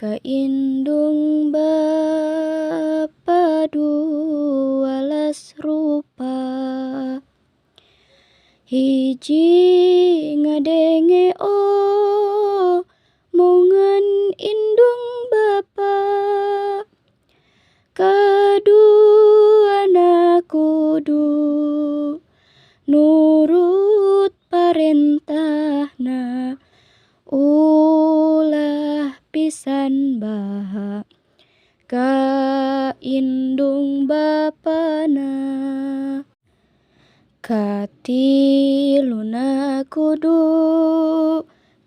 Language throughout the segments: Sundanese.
Ka indung bapa 12 rupa. Hiji ngadenge omongan indung bapa. Kaduana kudu nurut parentahna. Ulah pisan baha ka indung bapana. Katiluna kudu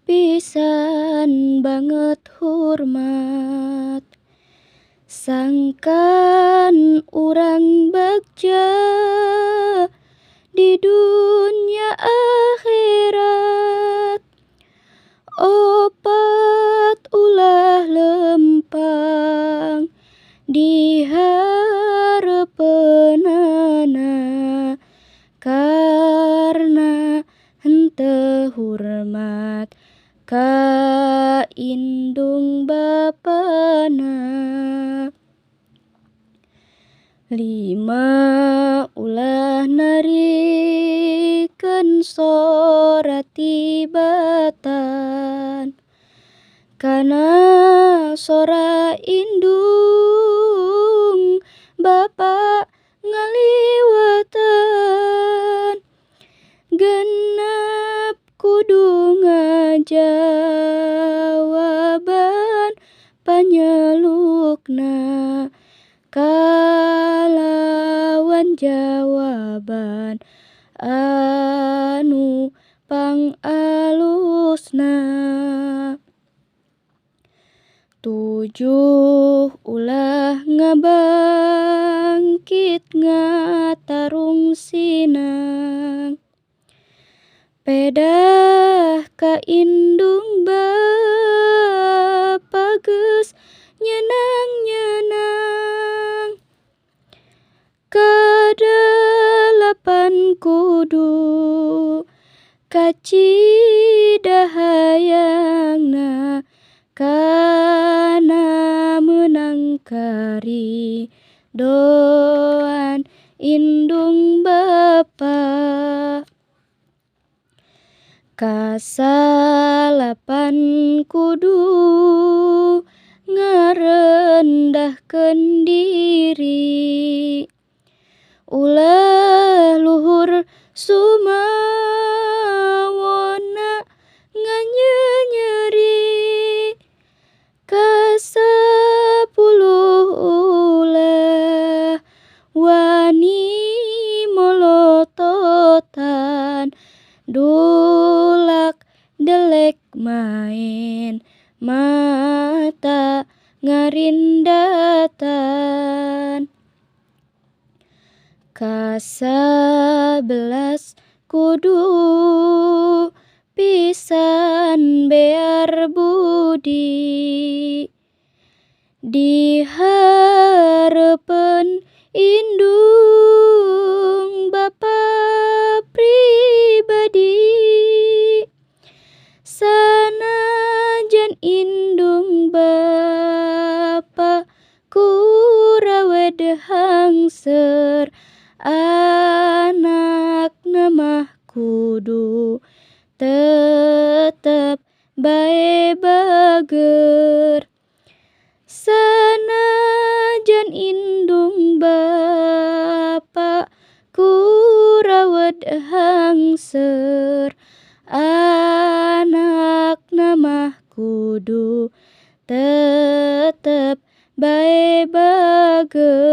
pisan banget hormat. Sangkan urang bagja di dunya akhirat. Opat ulah lempang di hareupeunana. Karna henteu hormat ka indung bapana. 5 ulah narikeun sora tibatan. Kana sora indung bapa ngaliwatan. 6 kudu ngajawaban panyelukna. Kalawan jawaban anu pangalusna. 7 ulah ngabangkit ngatarung sinang. Pedah ka indung bapa geus nyenang-nyenang. 8 kudu kacida hayangna. Kana meunang karidoan indung bapa. 9 kudu ngarendahkeun diri. Ulah luhur sumawona nganyenyeri. 10 ulah wani molototan. Dulak delek maen mata ngarindatan. 11 kudu pisan bear budi. Di hareupeun indung bapa pribadi. Sanajan indung bapa kurawed hangser. Anakna mah kudu tetep bae bager. Sanajan indung bapa kurawed hangser. Anakna mah kudu tetep bae bager.